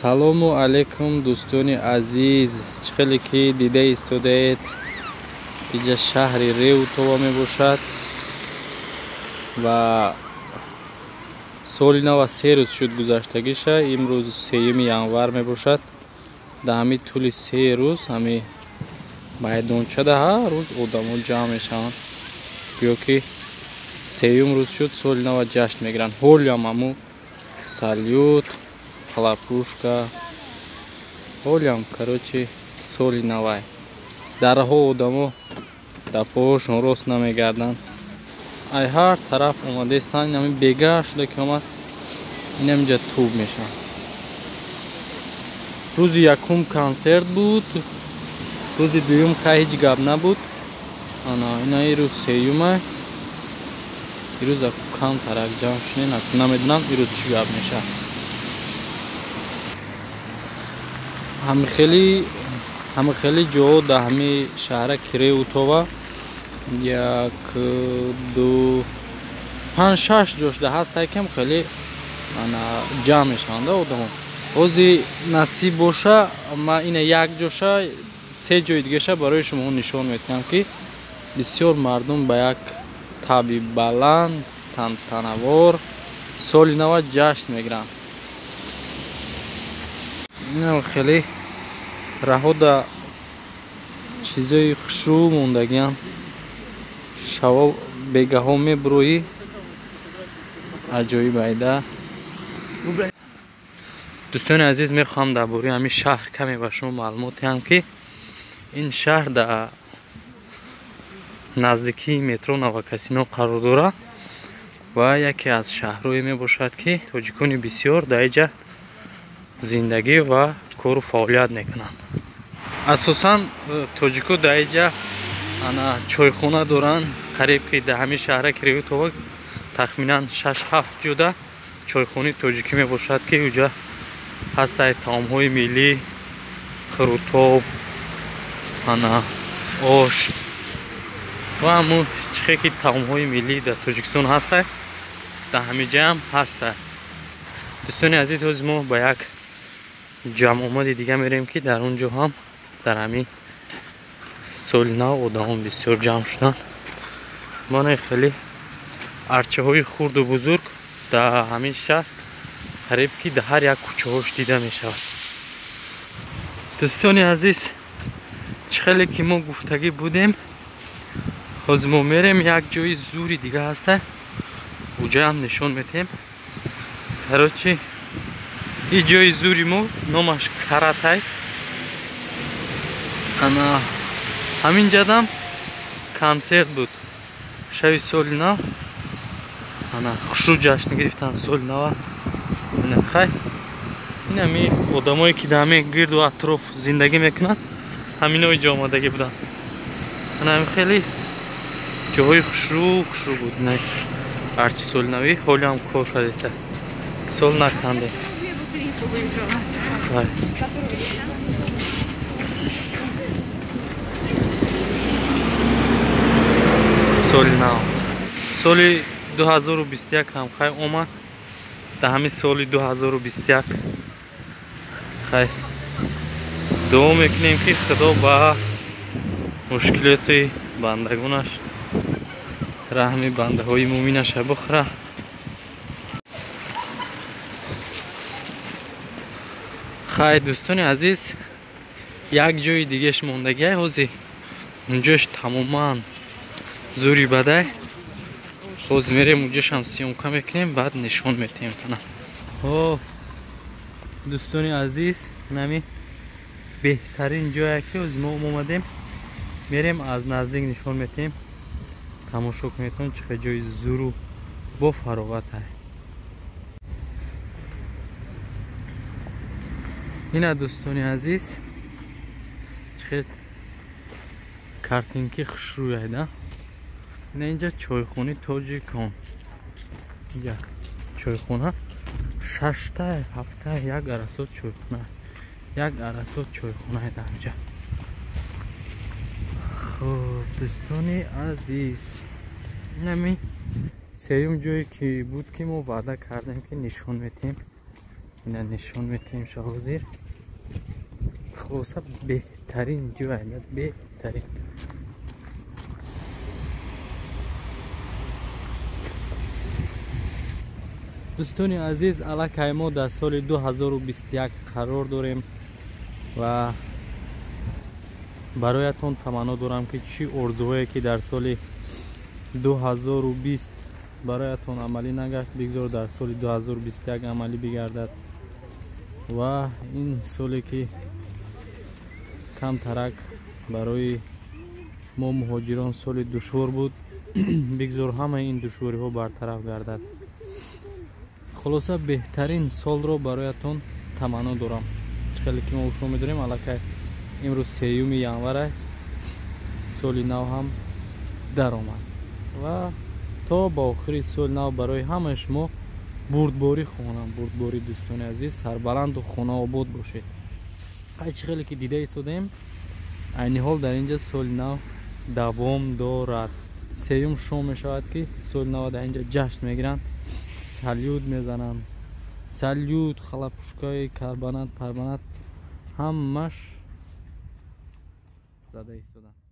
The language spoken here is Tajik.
Салому алейкум дӯстони азиз. Чӣ хеле ки дида истодаед, инҷа шаҳри Реутова мебошад ва соли нав 3 рӯз шуд гузаштагиша. Имрӯз 3 январ мебошад. Дар ҳамин тӯли 3 рӯз ҳамин майдончада ҳар рӯз одамо ҷамъ мешаванд. Гӯё ки 3 рӯз шуд соли нава ҷашн мегиранд. Ҳолиам ҳамун салют, хлопушка, ҳолиам короче соли навай. Дарҳо одамо дар поҳошон рост намегарданд. Ай ҳар тараф омадаистанд. Ҳамин бегаҳ шуда ки омад, инаминҷа тӯб мешаванд. Рӯзи якум консерт буд, рӯзи дуюм хай ҳеҷ гап набуд. Ана ина ирӯз сеюма. Ирӯз аку камтарак ҷамъ шунен, аку намедонам ирӯз чӣ гап мешавад. Ҳамихели ҷоҳо дар ҳамин шаҳраки Реутова 1, 2, 5, 6 ҷош да ҳастае ки хеле ана ҷамъ мешаванд одамо. Ҳози насиб боша, ман ина як ҷоша, 3 ҷои дигаша барои шумо нишон медиҳам, ки бисёр мардум ба як таби баланд, тантанавор соли нава ҷашн мегиранд. Инам хеле раҳода чизои хушрӯ мондагиам. Шаво бегаҳо мебурӯӣ, аҷоиб айда. Дӯстони азиз, мехоҳам дар бораи ҳамин шаҳр каме ба шумо маълумот диҳам, ки ин шаҳр дар наздикии метро Новокасино қарор дорад ва яке аз шаҳрҳое мебошад, ки тоҷикони бисёр дар инҷа зиндагӣ ва кору фаъолият мекунанд. Асосан тоҷико дар инҷа ана чойхона доранд. Қариб ки дар ҳамин шаҳраки Реутова тахминан 6-7 ҷода чойхонаи тоҷикӣ мебошад, ки уҷа ҳастанд таомҳои миллӣ, хурутоб, ана ош ва ҳамун чихе ки таомҳои миллӣ дар Тоҷикистон ҳастанд, дар ҳамин ҷаам ҳастанд. Дӯстони азиз, ҳозир мо ба як ҷамъомади дига мерем, ки дар он ҷо ҳам дар ҳамин соли нав одамон бисёр ҷамъ шуданд. Мана хеле арчаҳои хурду бузург дар ҳамин шаҳр қариб ки дар ҳар як кӯчаҳош дида мешавад. Дӯстони азиз, чӣ хеле ки мо гуфтагӣ будем, ҳозир мо мерем як ҷои зури дига ҳаста, уҷаам нишон медиҳем. Короче, ин ҷои зури мо номаш Каратай. Ана ҳамин ҷадам консерт буд шаби соли нав. Ана хушрӯ ҷашн гирифтанд соли нава. Ана хай, ин ҳами одамое ки дар ҳамин гирду атроф зиндагӣ мекунанд, ҳамино инҷо омадагӣ буданд. Ана ҳамин хеле ҷоҳои хушрӯ хушрӯ буд. Ина арчи соли навӣ ҳолиам кор кардета, сол наканде. Соли нав, соли 2021 ҳам хай омад. Дар ҳамин соли 2021 хай дуо мекунем, ки Худо ба мушкилоти бандагонаш раҳми бандаҳои мӯминаша бихӯра. Хай дӯстони азиз, як ҷои дигаш мондагиай. Ҳозир унҷош тамоман зури бадай. Ҳозир мерем унҷошам съёмка мекунем, баъд нишон медиҳем. О дӯстони азиз, инами беҳтарин ҷое ки ҳозир мо омадем, мерем аз наздик нишон медиҳем. Тамошо кунедтон чӣ хел ҷои зуру бо фароғат ай. Ина дӯстони азиз, чӣ хел картинки хушрӯй айда. Ина инҷа чойхонаи тоҷикон. Инҷа чойхона 6-та 7-та як арасот чойхона, як арасот чойхона дар инҷа. Хуб дӯстони азиз, инами сеюм ҷое ки буд, ки мо ваъда кардем, ки нишон медиҳем. Ина нишон метаҳем шаҳозир. Хулоса, беҳтарин ҷой, беҳтарин. Дӯстони азиз, аллакай мо дар соли 2021 қарор дорем ва бароятон таманно дорам, ки чӣ орзуҳое ки дар соли 2020 бароятон амалӣ нагашт, бигзор дар соли 2021 амалӣ бигардад ва ин соле ки камтарак барои мо муҳоҷирон соли душвор буд, бигзор ҳамаи ин душвориҳо бартараф гардад. Хулоса, беҳтарин солро бароятон таманно дорам. Хеле ки мо шумо медонем, аллакай имрӯз 3 январ, соли нав ҳам даромад ва то ба охири соли нав барои ҳамаи шумо бурдборӣ хонам. Бурдборӣ, дӯстони азиз, сарбаланду хонаобод бошед. Ай чӣ хеле ки дида истодаем, айни ҳол дар инҷа соли нав давом дорад. Сеюм шом мешавад, ки соли нав дар инҷа ҷашн мегиранд, салют мезананд, салют, халапушкаи карбонат, парбонат ҳамаш зада истоданд.